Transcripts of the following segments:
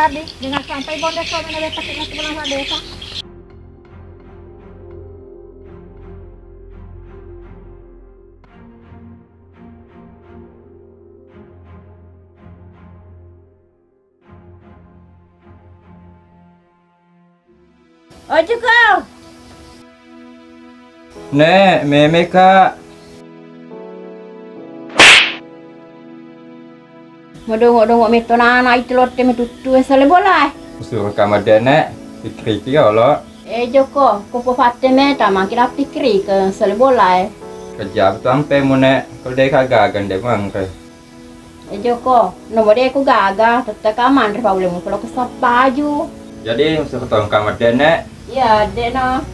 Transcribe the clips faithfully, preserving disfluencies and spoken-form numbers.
Tadi, jangan sampai bonda suami nabe pakai nasi pulang desa. Ojo ko. Nek, meme ka. Madongo-dongo metto nana itu lotte metuttu sale bola e. Usuru ka madde, Nek, pikiriki olo. Eh, Joko, ko po fatte meta mangkina pikirike sale bola e. Kejap tu ampe mu, Nek, kalau deka gaga nde mangke. Eh, Joko, nomor de ku gaga, tette ka manre pa ulemu kalau ke sappaju. Jadi, usuru tongka madde, Nek. Iya, dek no.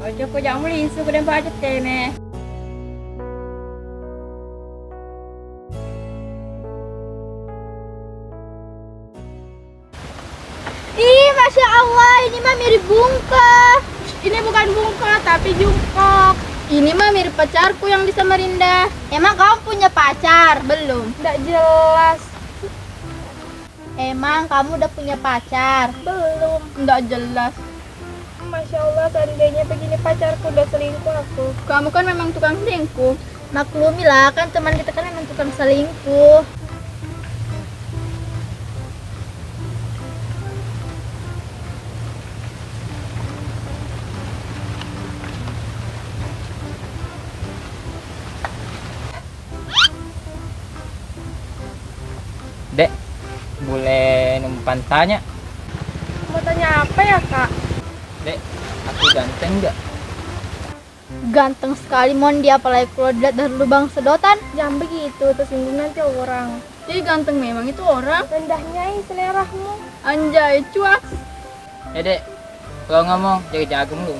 Ojo ko jamu linsu, kedem paja teme. Ih, Masya Allah, ini mah mirip bungkuk. Ini bukan bungkuk, tapi jungkok. Ini mah mirip pacarku yang di Samarinda. Emang kamu punya pacar? Belum. Nggak jelas. Emang kamu udah punya pacar? Belum. Nggak jelas. Masya Allah, seandainya begini pacarku udah selingkuh aku. Kamu kan memang tukang selingkuh. Maklumilah, kan teman kita kan memang tukang selingkuh. Dek, boleh numpang tanya? Mau tanya apa ya, Kak? Dek, aku ganteng nggak? Ganteng sekali, Mondi, apalagi kalau dilihat dari lubang sedotan. Jangan begitu, tersinggung nanti orang. Jadi ganteng memang itu orang. Rendahnya seleramu. Anjay, cuak. Eh, Dek, kalau ngomong jaga-jaga mulu.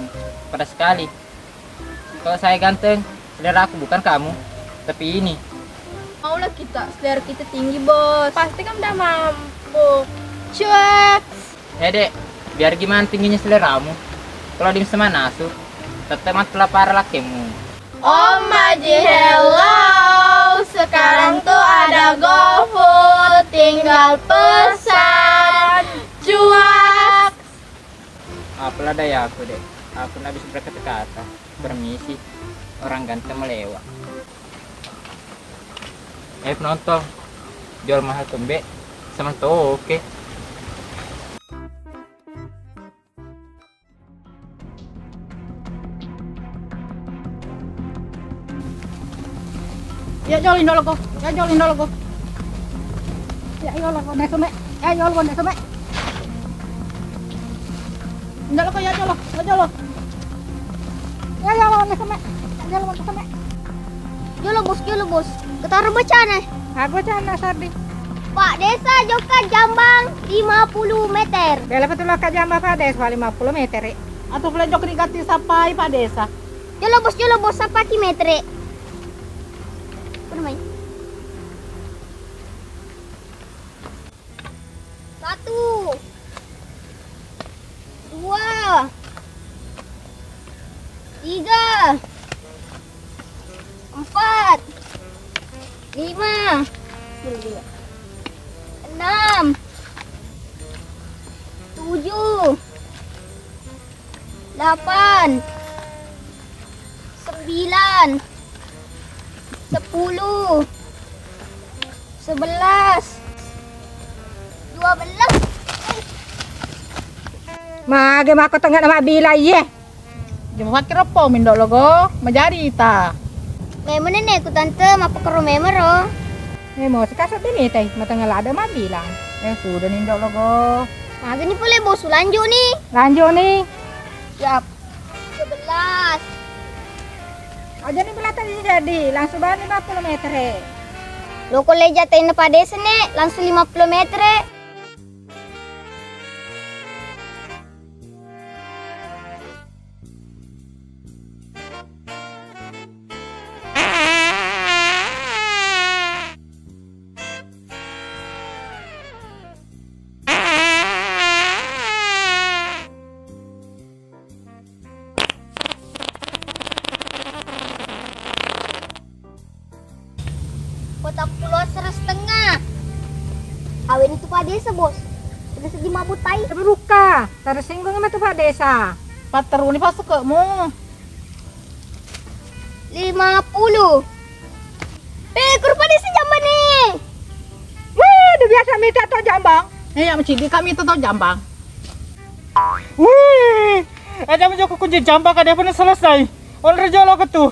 Pada sekali. Kalau saya ganteng, selera aku bukan kamu, tapi ini. Maulah kita, selera kita tinggi, Bos. Pasti kamu udah mampu. Cuek. Eh, Dek, biar gimana tingginya seleramu, kalau di semen asu, tetap mati lapar lakimu. Om Maji, hello. Sekarang tuh ada GoFood, tinggal pesan. Cuak. Apalah daya aku, Dek. Aku nggak bisa berkata-kata. Permisi, orang ganteng melewat. Eh, penonton, jual mahal kembe, sama to, oke. Ya jolo indo loko, ya jolo indo loko. Ya jolo ko nesu me, ya jolo ko nesu me. Indo loko, ya jolo, ya jolo. Ya jolo nesu me, ya jolo nesu me. Jolo bos, jolo bos. Ketaro bacana. Aku bacana Sardi. Pak Desa jokka jambang lima puluh meter. Bela betul ka jambang Pak Desa lima puluh meter. Atau boleh jok digati sapai Pak Desa. Jolo bos, jolo bos, sapaki metre. Permai. Satu. Dua. Tiga. Empat. Lima. Enam. Tujuh. Delapan, sembilan, sepuluh, sebelas, dua belas. Mage mako tengah nama bila iye. Jempat keropo mindo logo, majari ta. Memang nenek ku tante, mappakaro memero. Memo sekaso dini teh, matengah lada mabilang. Eh, sudah nindo logo. Mage ni pole bosu lanjut ni. Lanjut ni. Siap. Sebelas. Aja ni belata jadi, langsung bani lima puluh meter e. Loko leja tena padese ne, langsung lima puluh meter e. Patappulo asera setengah. Aweni tu Pak Desa, Bos. Sudah seddi mabbutai. Tapi buka, tersinggung sama tu Pak Desa. Patteruni pasukemu. Lima puluh. Eh, kurpa desa jambang nih. Wah, udah biasa mita to jambang. Eh, yang cidi kami itu to jambang. Wih, aja menjoko kunci jambang kada pernah selesai. Onre jolo ketu.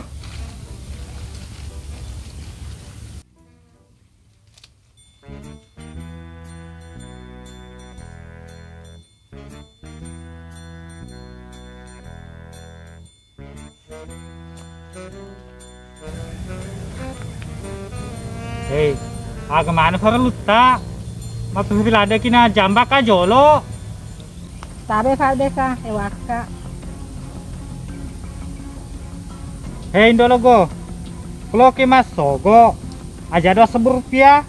Hei, aga maneng farellutta? Matu ri ladde' ki na jambang ka jolo. Tabe Pak Desa, ewakka. Hei, Indo Logo, kulo ki massogo, aja dua sebbu rupiah.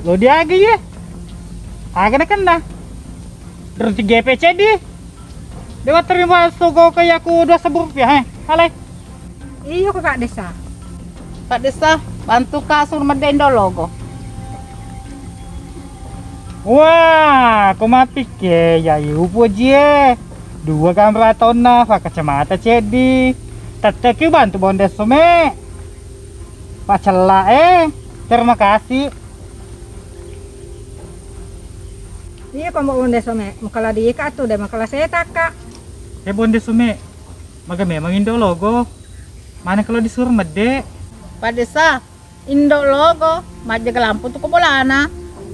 Lo diagi ye? Aga na kenna? Terus di G P C di? Dewa terima sogo ke yaku dua sebbu rupiah, eh? Alai. Iyo ko Pak Desa. Pak Desa, bantu ka suru medde Indo Logo. Wah, ko mappikke ya iu pojie. Dua gamra tonna, fa kacamata ceddi. Tetteki bantu Bonde Some. Pacella eh. Terima kasih. Iya ko Bonde Some, mukala dika tu de mukala setakka. Eh Bonde Some, maga memang Indo Logo. Mana kalau disuruh medde? Pak Desa, Indo Logo, majjaga lampu tu ko bolana.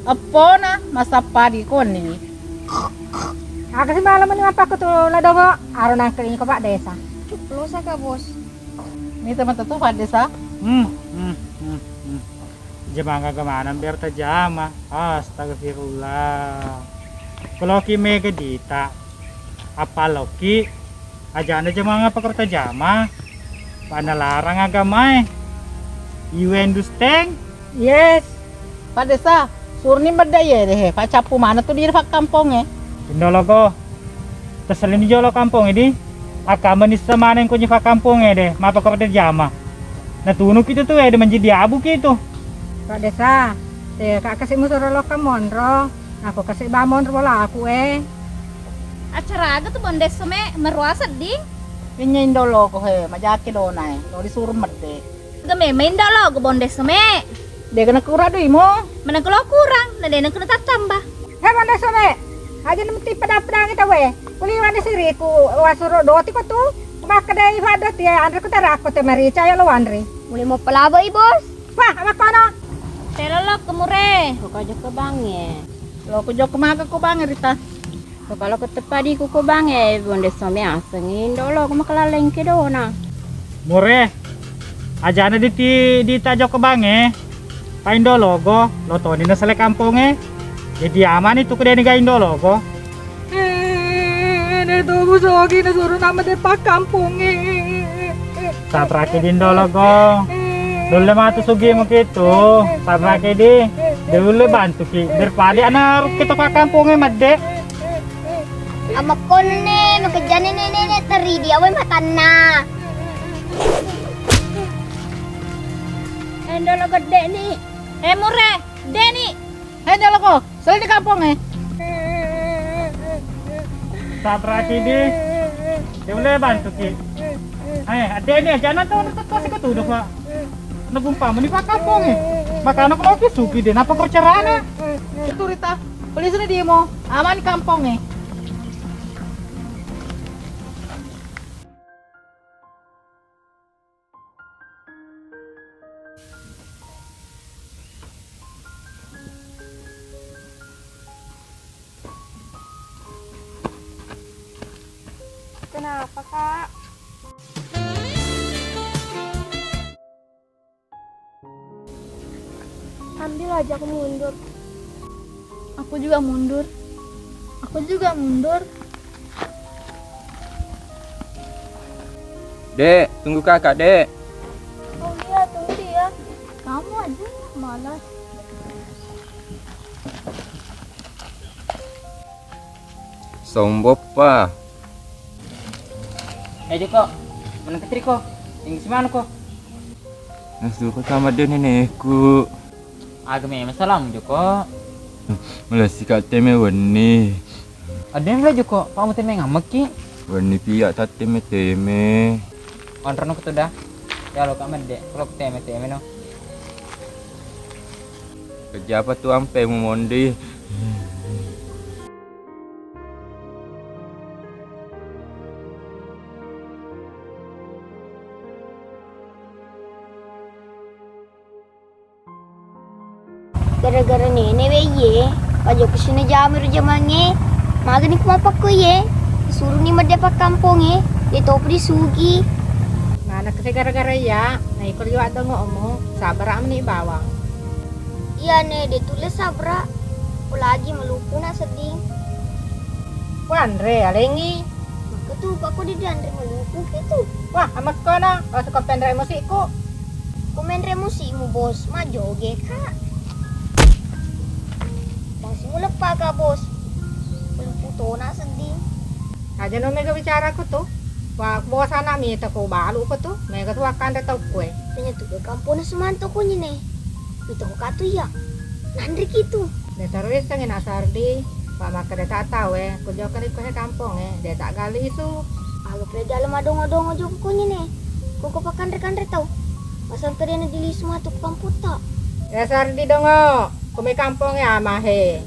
Eppona, masappa di koni. Aga si malam ni apa ko tu ladogo, aro nangkring ko Pak Desa. Cuplosa ka Bos. Ni teman tetu Pak Desa. Hmm, hmm, hmm, hmm. Jamang aga maneng biar tajama. Astagfirullah. Koloki mega dita. Apa loki? Ajana jamang apa kerta jama? Pana larang agamae. You understand? Yes. Pak Desa, surni medda ye deh, Pak cappu mana tu di Pak kampong eh. Indo Logo. Teselini jolo kampong di. Akkameni semaneng kunyi fa kampong ede, mapa ko pede jama. Natunu kitu tu ede menjadi abu kitu. Pak Desa, te ka kasi musoro lokka monro. Aku kasi ba monro bola aku eh. Acara aga tu Bonde Some, merua sedding. Pinya Indo Logo he, majake dona eh. Lo disuruh medde. Ga memeng Indo Logo Bonde Some. Dega nakurang duimu. Menang kalau kurang, na dena kena tattamba. He Bonde Some. Aja nemu tipe dapdang kita we. Kuli wane siriku wasuro doti ko tu. Makkedai fado tia anre ku tarako te merica ya lo wanre. Muli mau pelabo i Bos. Wah, apa kono? Telo lo kemure. Kok aja ke bange. Lo ku jok maga ku bange Rita. Ko kalo ko teppa diku ko bange, Bonde Some aseng Indo Logo makalalleng ke dona. Mure, ajana diti, dita jok ko bange, pa Indo Logo, lo toni na sele kamponge. Jadi amani tu kedeni ga Indo Logo. Eh, ne tu bu sogi na suruh nama de pa kamponge. Sabraki di Indo Logo. Dulle matu sugi mu kitu. Sabraki di. Dulle bantu ki. Daripada ana rukki to pa kamponge madde. Amakkonne, makejjane nenek-nenek teri dia, wé matanna. Endolo gedde ni. Eh, Mure, gedde ni. Eh, Endolo ko, selain di kampung eh. Sabraki di. Dia boleh bantu ki. Eh, ada ni, jangan tahu nak tetas ke tu dah, Pak. Nagumpa meni pa kampongnge. Makana ko loki supi de napa ko carana. Itu Rita, polisi na demo. Aman kampongnge. Kenapa, Kak? Ambil aja, aku mundur. Aku juga mundur. Aku juga mundur. Dek, tunggu kakak, Dek. Oh iya, tunggu dia. Kamu aja malas. Somboppa. Eh, Joko, mana Petriko? Tinggi semana ko? Nasuro ka madde nenekku. Aga memeng salamu, Joko? Malessi ka teme wenni. Addenro, Joko, pa muteme ngammekki. Wenni pia tatteme-teme. Onrono kutu da. Ya lo ka medde, kulo teme-teme no. Kejapa tu ampe mu mondi. Gara-gara nene we iye, pajokka sini jami ro jamangnge, magani ku mappakko iye, suruni medde pakkampongnge, de topa disugi. Manakko se gara-gara iya, na iko liwa dongo'mu, sabara meni bawang. Iyane, de tulle sabara, ko lagi malupu na sedding. Wanre alengi. Makko tu, pakko di dianre malupu ki tu. Wah, amekkono, oso ko penre musikku. Ko menre musikmu, Bos, majoge ka. Masih muleppa ka, Bos. Malupu tona sedding. Aja no mega bicaraku tu. Wa, bos anak mita ko balu ko tu. Mega tu akan de tau kue. Tanya tu ke kampung Sumanto kunyi ne. Mita ko katu iya. Nanri kitu. Desa ruiseng ina Sardi. Wa makkeda tak tau e. Ku jokka ri ko he kampung e. De tak gali isu. Aga pe jalo madongo-dongo jokka kunyi ne. Ko ko pakanre-kanre tau. Masang kedena dilisu matu kamputta. Ya Sardi dongo. Ko me kampung e amahe.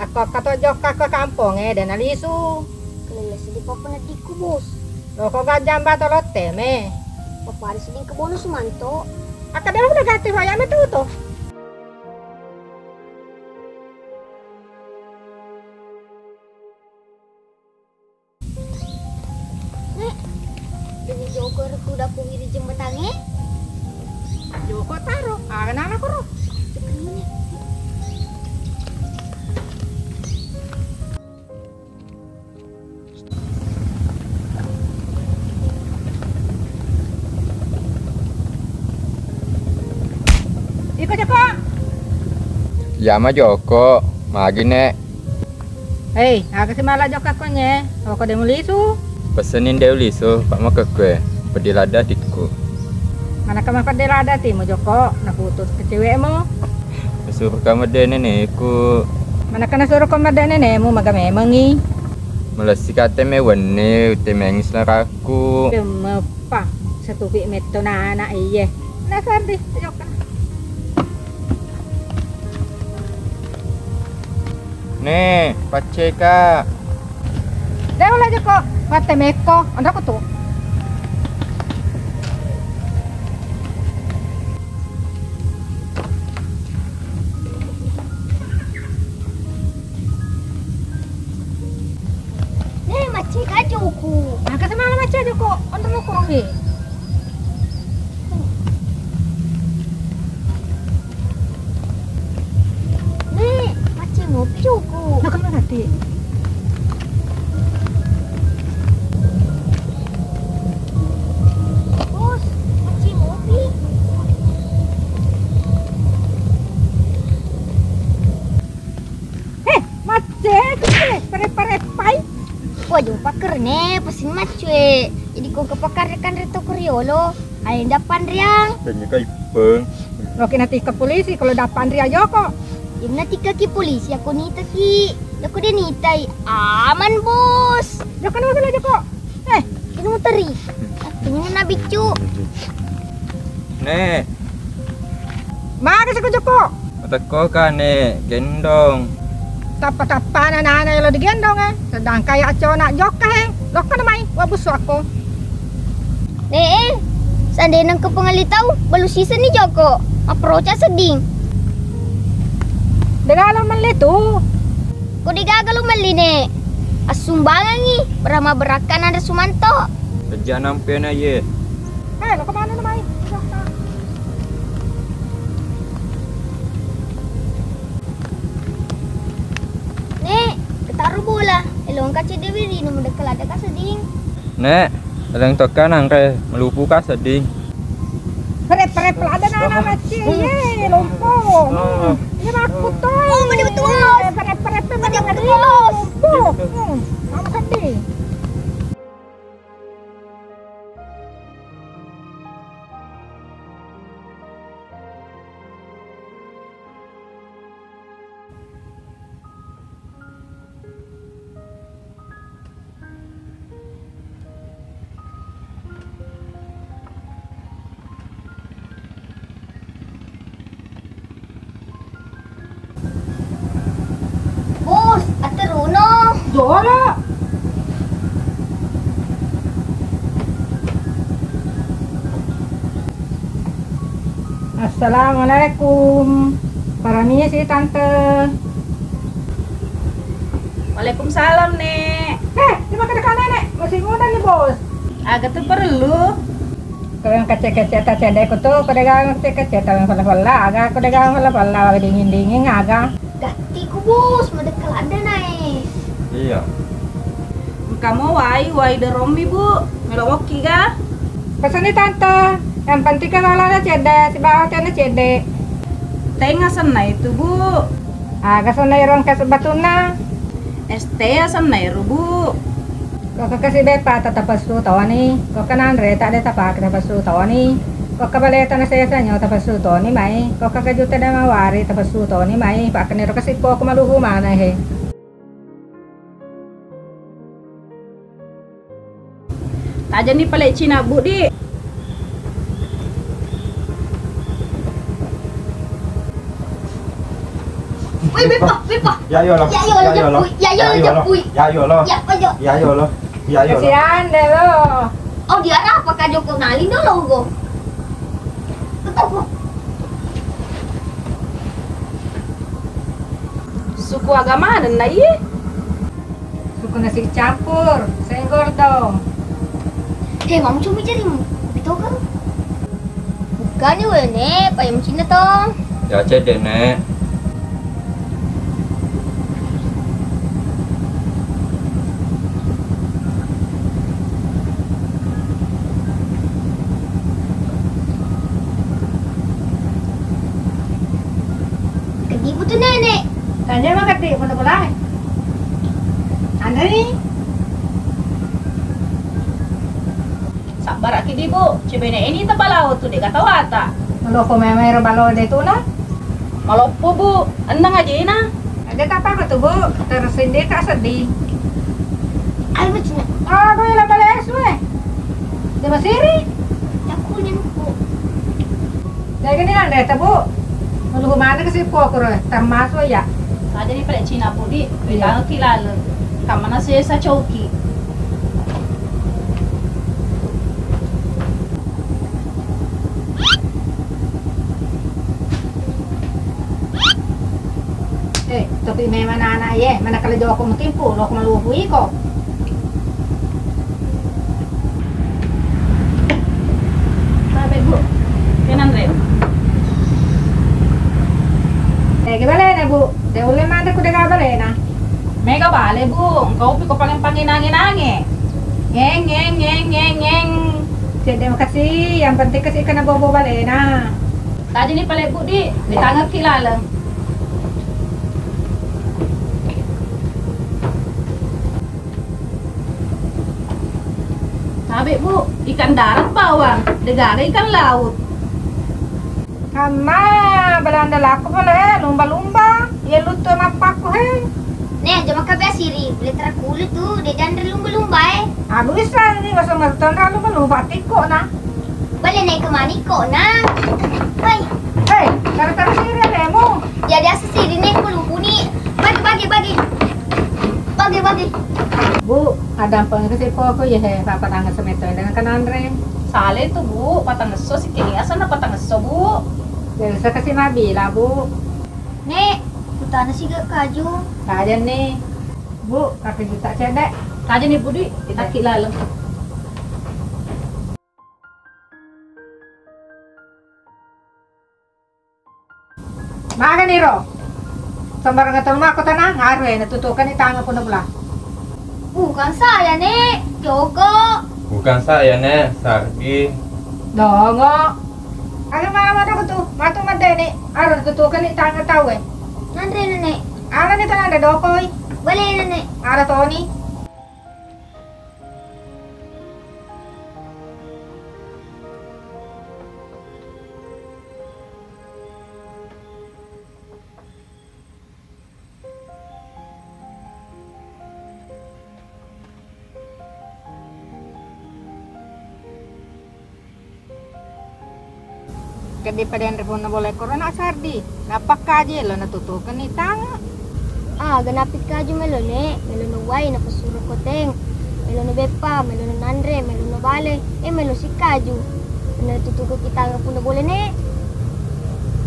Akko kato jokka ko kampung e dena lisu. Kelele seddi papa neddiku, Bos. Lo ko gajang bato lotte me. Papa ada seddi kebono Sumanto. Akka dela udah ganti wayang me tuto. Nek, demi joko ero kuda kuwi ri jembatangnge. Joko taro, aga nana koro. Iko joko. Iya ma joko, magi nek. Hei, aga simala jokka konye? Oko de mulisu? Pesenin de ulisu, pak makekkue. Peddi ladda tikku. Manaka mapeddi ladda timu joko, naputus ke cewekmu. Nasuro ka medde nenekku. Manaka nasuro ko medde nenekmu, maga memengi. Malessi ka teme wenni, temengi seleraku. Demeppa, setupi metto nana iye. Nasardi, jokka. Ne, pacceka. De ulle joko, watte mekko, onroko tu. Ne, macceka joko. Maka semala macca joko, onroko e. Nek, maccing mopi joko. Nah, kalau nanti. Bos, maccing mopi. Eh, maccing, eh, pare-pare pai. Wah, jumpa kerne, pasti maccue. Jadi kau kepakan rekan reto koriolo. Ayo dapan riang. Tanya kai peng. Oke, nanti ke polisi kalau dapat Andrea Joko. Inna tikkaki polisi, aku nitaki. Aku dia nitai. Aman, Bos. Joko, nama salah Joko? Eh, ini muteri. Ini na biccu. Ne. Mana sih Joko? Matekko ka ne gendong. Tappa-tappana nana lo digendong e. Sedangkan ya cona jokka e. Lokka na mai, wa busu aku. Ne'e, seandainya engka pengelli tau, balu siseng ni joko. Mapproca sedding. Degalo melli tu. Ko degaga lo melli ne. Assumbangangi, berama berakkan ada Sumanto. Pejja nampena ye. Eh, lo kemana na mai? Nek, ketaro bola. Elongka cedde wirino mudekkel ada kasedding. Nek, eleng tokka nangke melupu kasedding. Pere-pere pelada nana macci. Ye, lompo. Hmm. Ini aku to. Oh, meni betul. Pere-pere pelada nana lompo. Hmm, kamu sedih. Jolo. Assalamualaikum. Paramisi, Tante. Waalaikumsalam, Nek. Eh, terima kasih, Nek. Masih muda nih, Bos. Aga tu perlu. Ko yang kecil-kecil ta cedde ko tu, ko degang kecil-kecil ta fella-fella, aga ko degang fella-fella, dingin-dingin aga. Gatti ku, Bos, madekka ladde nae. Iya. Engka mo wai, wai derommi, Bu. Melo wokki ga? Pesanni, Tante. Yang penting kan lalana cedde, sibawa tena cedde. Tenga senna itu, Bu. Aga senna iro engka sebatunna? Es teh asenna ero, Bu. Ko ka kasi beppa ta tapessu toni, ko ka nanre ta de tapake tapessu toni, ko ka baleta na sesa nyo tapessu toni mai, ko ka kajutta de mawari tapessu toni mai, pakkeniro kasi poko maluhu mana he. Tajani pale cina budi. Wih, Beppa, Beppa. Ya, ya, lo. Ya, ya, lo, ya, ya, lo. Japui. Ya, ya, lo, ya, ya, lo. Japui. Ya, ya, lo. Ya, ya, lo. Ya, ya, lo. Kasihan deh lo. Oh, dia apa Kak Joko nali dolo go. Ketemu. Suku agama dan na iye. Suku nasi campur, senggol dong. He, mamu cumi jarimu. Kopi tokeng. Bukan ni wene, payam Cina tong. Ya cedde, Nek. Keddi butu nenek. Tanya mah keddi, mana boleh? Anre ni. Sabbaraki di, Bu, cebene ini tebalawo tu dek kata wata. Lo ko memero balo de tuna? Maloppo, Bu, enneng ajena. Ada tapa ko tu, Bu, terus sendiri tak sedih. Ayo, Bu, cina. Aduh, ya bale esu eh. Dia masiri. Aku nyempu. Jaga ni nanda ya, Bu. Muluhu mana ke si pokro, termasuk ya. Saja ni pale cina, Bu, di. Iya. Tahu ki lalu. Kamana sesa coki. Eh, tapi memang anak ye, mana kalau joko mutimpu, lo ko malupu iko. Tabe, Bu. Kenanre. Eh, ke balena, Bu? De ulle manre ku dega balena. Mega bale, Bu, engka upi ko paling pangenange-nange. Ngeng, ngeng, ngeng, ngeng, ngeng. Cedde makasih, yang penting kasi kena bobo balena. Tadi ni pale, Bu, di, ditangekki laleng. Tabe, Bu, ikan darat bawang, degaga ikan laut. Amma, balanda lako pole, he, lumba-lumba. Iya luttu mappakku, he. Ne, aja maka bea siri, bule tera kulit tu, de janre lumba-lumba, eh. Aku bisa ni, masa merton ra lumba-lumba, tiko na. Bale naik ke maniko na. Hei. Hei, tara-tara siri alemu. Ya, biasa siri naik lumba-lumba ni. Bagi, bagi, bagi. Bagi, bagi. Bu, ada apa nggak sih, kok, kok, ya, he, apa tangan semeton dengan kenanre? Sale tu, Bu, patangesso sikini asana patangesso, Bu. Biasa kasi mabila, Bu. Nek, kutana siga kaju. Taja ni. Bu, tapi juta cedde. Taja ni, Budi, ditaki laleng. Magani ro? Sembarang tau mako tanang, aru e, natutukan ni tangan puna pula. Bukan saya, Nek. Joko. Bukan saya, Nek. Sargi. Dongo. Aga mama doko tu, matu madde ni, aru natutukan ni tangan tau e. Nanre, Nenek. Ala ni tanang ada dokoi. Boleh, Nenek. Ala toni. Keddi pada anre punna bola korona sardi, nappa kaji lo natutukenni tange. Ah, aga nappi kaju melo, Nek? Melo no uwai, napasuro koteng. Melo no beppa, melo no nanre, melo no bale, eh, melo si kaju. Punna tutuku ki tangnga punna bola, Nek.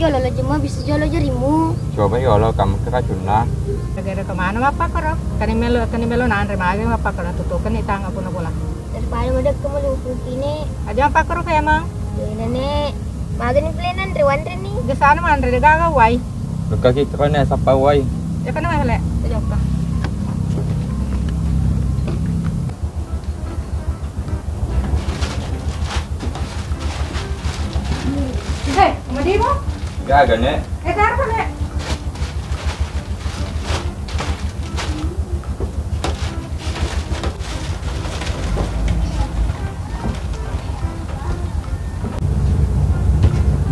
Jolo lo jemma bisa jolo jarimu. Coba yolo kamu ke racunna. Gara-gara kemana mappakkoro? Kani melo, kani melo nanre mage mappakkoro, tutukenni tangnga punna bola. Daripada madekka malupuki, Nek. Aja mappakkoro, Femang. Dena, Nek. Magani pole nanre, wanreni. Gesana manre, de gaga uwai. Lukaki kone sappa uwai. Ya kan, Nek, le. Jokka. Eh, madimu? Gaga, Nek. Eh, tarpa, Nek.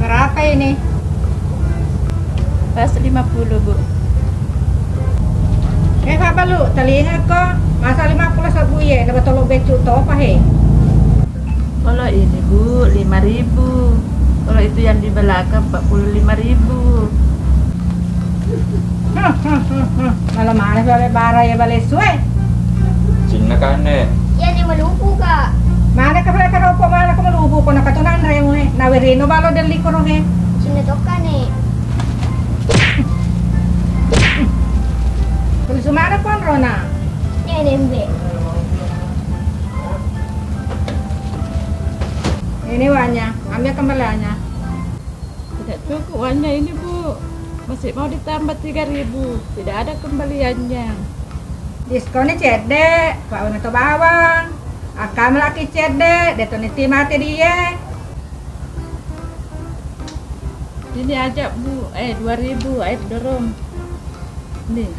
Berapa ini? Pas lima puluh, Bu. Eh, Pak Balu, telinga ko, masa lima puluh sebbu ye, dapat tolo beccu topa he. Kalau ini, Bu, lima ribu. Kalau itu yang di belakang, empat puluh lima ribu. Malah mana bale bara ya bale sue. Cinna kane. Iya, ni malupu, Kak. Mana ka bale karopo, mana ka malupu, ko nakatunan remu, eh. Nawerino balo deli koro, eh. Cinna tokka, Nek. Terus mana konrona? Iya, nembe. Ini uangnya, ambil kembaliannya. Tidak cukup uangnya ini, Bu. Masih mau ditambah tiga ribu. Tidak ada kembaliannya. Diskonnya cedde, Pak Wena to bawang. Akam laki cedde, de to niti mate dia. Ini aja, Bu. Eh, dua ribu, air dorong. Nih.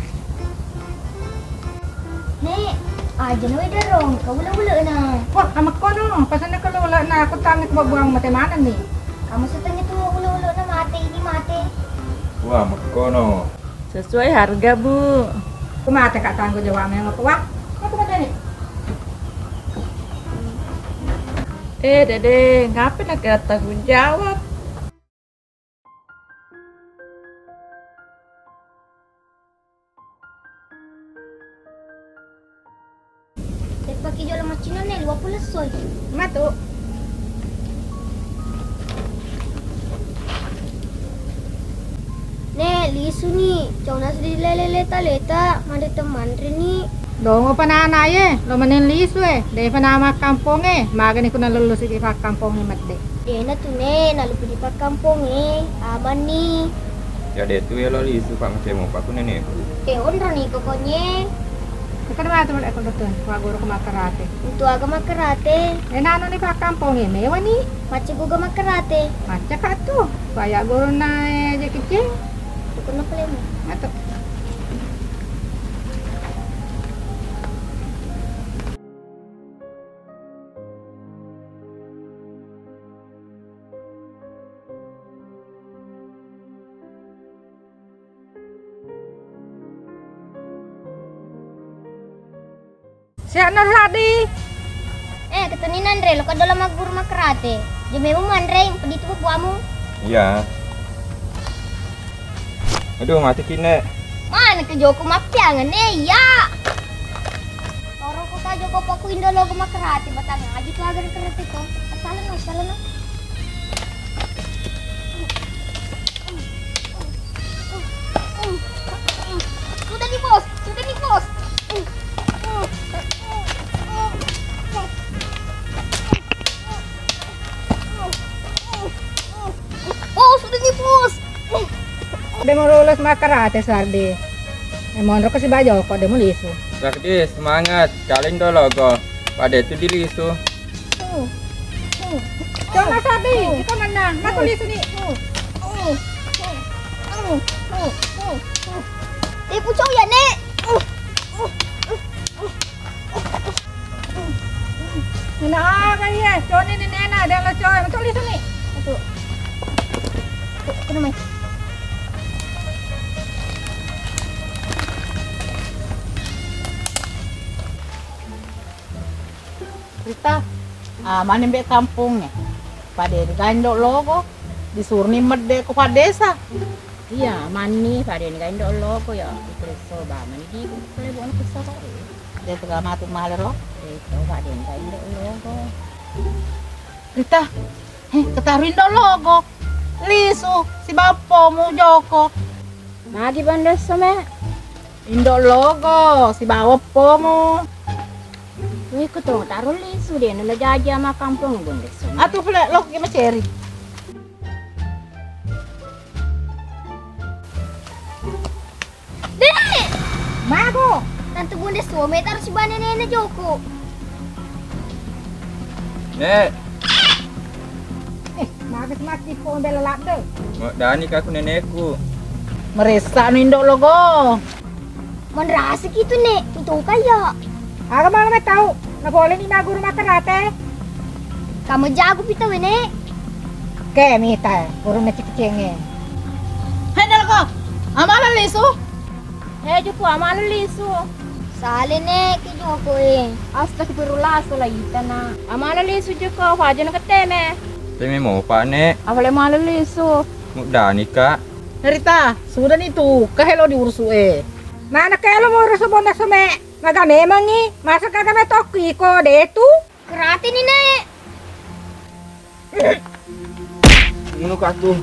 Nek, aja na weda rong, ka ula-ulana. Wah, amekkono, pasanna ka ula-ulana, aku tangis buang mate mana nih. Kamu setengi tu ula-ulana mate, ini mate. Wah, amekkono. Sesuai harga, Bu. Aku mate, Kak, tanggung jawab yang aku, wah. Aku mate nih. Eh, Dede, ngapain nak tanggung jawab? Teppaki jolo maccinanne, lua puluh soi. Matu. Ne, lisu ni, cona sedih lele leta-leta, mande temanre ni. Dongo panana ye, lo meneng lisu e, de panama kampong e, magani kuna lulus di kampong e medde. Dena tu ne, nalupi di pakkampong e, aman ni. Ya de tu ya lo lisu pak macemu pak ku nenek. E onro ni pokoknya. Kan matu mulai aku betul, wa guru ke makarate. Untuk aga makarate? E nano ni pakkampong e, mewa ni. Macca guga makarate. Macca kak tu, waya guru na e je kecil. Bukan apa lemu. Matu. Siap na Sadi. Eh, keteni nanre, lo kaddo la magguru makarate. Jememu manre, pedi tu buamu. Iya. Aduh, mati kine. Mana ke joko mappiangan, eh, iya. Toro ko ka joko paku indo logo makarate, batang aja tu agar karate ko. Salah no, salah no. Sudah nih, Bos. Sudah nih, Bos. Oh, sudah nih, Bos. De mau lulus makarate, Sardi. E, monro ke si Bajoko, de mau lisu. Sardi, semangat. Kalian dolo go. Pada itu di lisu. Coba Sardi, kita menang. Matu lisu nih. Eh, pucuk ya, Nek. Nena aga iya, coni ni nena, ada lo coy, betul itu nih. Itu. Itu, itu namanya. Rita, ah, mana mbek kampongnge? Pada digandok logo, disurni medde ko Pak Desa. Iya, manni, pada ni kain dok logo ya. Itu so ba mandi di ko lebo na kusa ko. Dia tu matu malero. Itu pada ni kain dok logo. Rita, eh, ketaruin dok logo. Lisu, si bappomu Joko. Magi bande some. Indo logo, sibawa eppomu. Wih, ko tong taro lisu de, nala jaja ma kampong bande some. Atu pula lo ki maceri. Dek! Mago! Tante Bunda Suami taruh si bane nene Joko. Nek. Eh, magas mati ko bela ladde. Dani kaku nenekku. Meressa no indo logo. Manrasa kitu, Nek. Itu kaya. Aga mala mai tau, na boleh ni maguru makarate. Kamu jago pita wene. Ke mita, guru na cicenge. Hei, Dalko. Amala lisu. Hei, Joko, amala lisu. Sale, Nek, ke Joko e. Astagfirullah, sala itana. Amala lisu, Joko, faja na keteme. Teme mopa, Nek. Afale mala lisu. Muddani, Kak. Rita, sudah ni tu, kahelo diurusu e. Mana kelo mau urusu bonda some? Maga memangngi, masa kaga metokki ko de tu? Kerati ni, Nek. Ngono katu.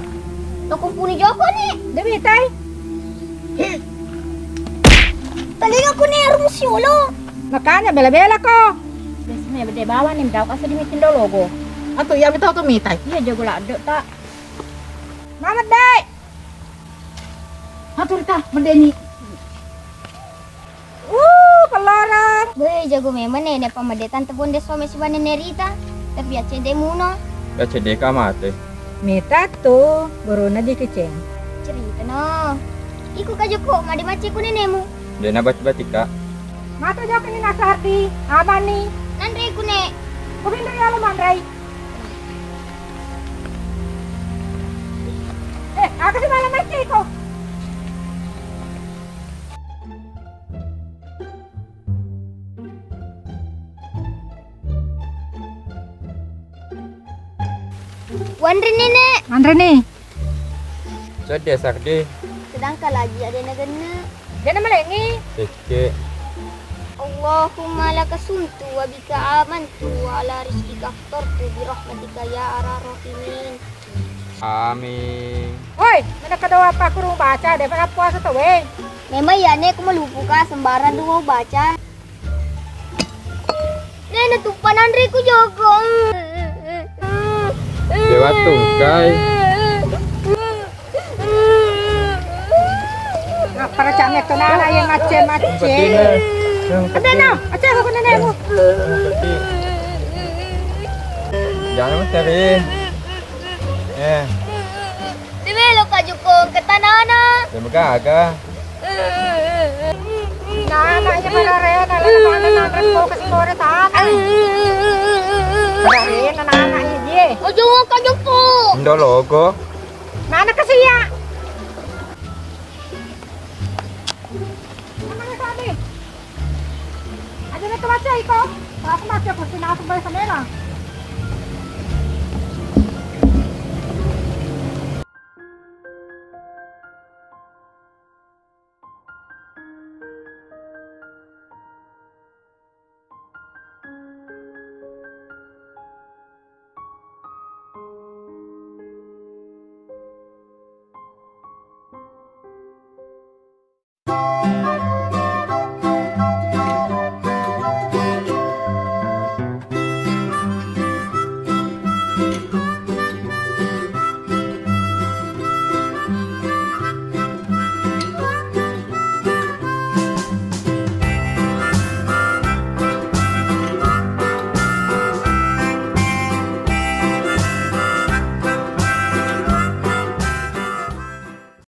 Toko puni Joko ni. Demi tai. Telinga ku ni arum siolo. Makanya bela-bela ko. Biasanya bede bawa ni, mendau kasih di meeting dolo go. Atu iya mita tu mitai. Iya jago ladde tak. Mama dai. Atu Rita, medeni. Uh, pelorong. Weh, jago memang nenek pamade tante bonde some siba nenek Rita. Tapi acede muno. Acede ka mate. Mita tu, borona di keceng. Cerita no. Iko ka Joko, made macce ku nenemu. Dena bati-bati ka. Mata Joko ni nasa hardi, abani. Nanre ku ne. Ko pinro yalo manrai. Eh, aga si mala macce iko. Wanre ni, Nek. Wanre ni. Sedde sardi. Sedangkan lagi ada na genne. Dena malengi. Tekke. Allahumma laka sumtu wa bika amantu wa ala rizqika aftartu bi rahmatika ya arhamar rahimin. Amin. Woi, mana kada apa kurung baca deh, pada puasa tuh, weh. Memang ya, Nek, ku melupu ka, sembarang tu mau baca. Nek, na tuppa nanre ku Joko. Dewa tungkai. Apa racane to nana ye macce-macce. Ada no, acce ko nenemu. Jangan mencari. Eh. Di melo ka Joko ke tanana. Ya, mega aga. Nana, iya pada rena, lena mana nanre ko ke sekore tanah. Pada rena, nana, iya, iya. Ojo ka Joko. Indo logo. Nana ke sia. Nana ke sabi. Aja na tu macca iko. Aku macca pasti na aku bayar samela.